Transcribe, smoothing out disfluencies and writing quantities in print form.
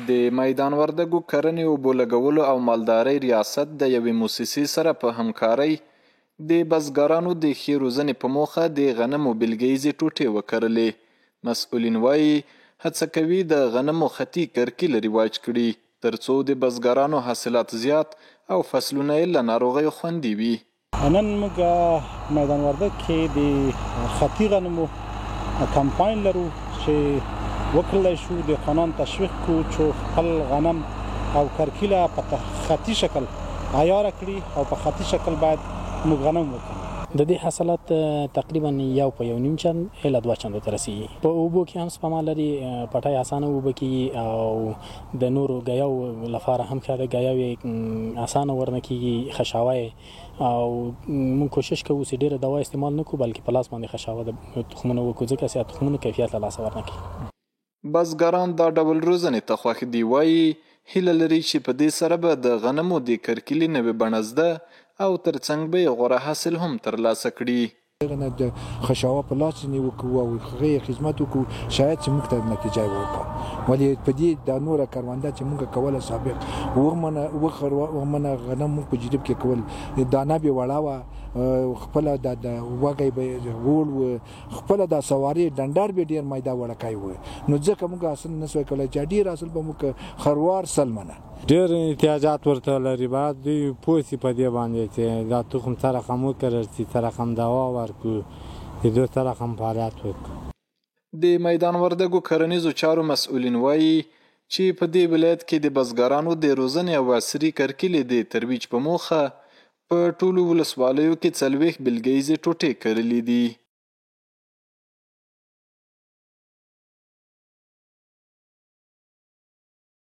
د میدان وردګو کرنې، اوبو لګولو او مالدارۍ ریاست د یوې موسسې سره په همکارۍ د بزګرانو د ښې روزنې په موخه د غنمو بېلګه ییزې ټوټې وکرلې. مسؤلین وايي، هڅه کوي د غنمو خطي کرکیله رواج کړي، ترڅو د بزګرانو حاصلات زیات او فصلونه یې له ناروغیو خوندي وي. نن موږ میدان وردګ کې د خطي غنمو کمپاین لرو چې وکړلی شو دهقانان تشویق کړو چې خپل غنم او کرکیله په خطي شکل عیاره کړي او په خطي شکل باید موږ غنم وکرو. د دې حاصلات تقریبا یو په یو نیم چند الی دوه چندو ته رسیږي. په اوبو کې هم سپما لري، پټی اسانه اوبه کیږي او د نورو ګیاو لپاره هم ښه ده، ګیاوې اسانه ورنه کیږي، خشاوه یې او موږ کوشش کوو چې ډیره دوا استعمال نه کړو بلکې په لاس باندې خشاوه د تخمونو وکړو ځکه چې تخمونو کیفیت له لاسه ورنه کړي. بزګران دا ډول روزنې ته خوښ دي وايي، هیله لري چې په دې سره به د غنمو د کرکیلې نوې بڼه زده او ترڅنګ به یې غوره حاصل هم ترلاسه کړي. هغه نه د خشاوه په لاس ځینې وکړو او هغه یې خدمت وکړو، شاید چې موږ ته نتیجه ورکړه. ولې په دې دا نوره کرونده چې موږ کوله سابق اوه منه غنم موږ په جریب کې کول، دانه به وړه وه، خپله د وږی به غوړ و، خپله دا سوارې ډنډر به ډېر میده وړکی و، نو ځکه موږ حاصل نه سوای کولای چې ډېر حاصل به موږ خروار 100 منه. ډېر احتیاجات ورته لري، باید دوی پوه شي په دې باندې چې دا تخم څه رقم وکرل شي، څه رقم دوا ورکړو، د دوی څه رقم فعالیت وکړو. د میدان وردګو کرنیزو چارو مسؤلین وايي چې په دې ولایت کې د بزګرانو د روزنې او عصري کرکیلې د ترویج په موخه په ټولو ولسوالیو کې 40 بېلګه ییزې ټوټې کرلې دي.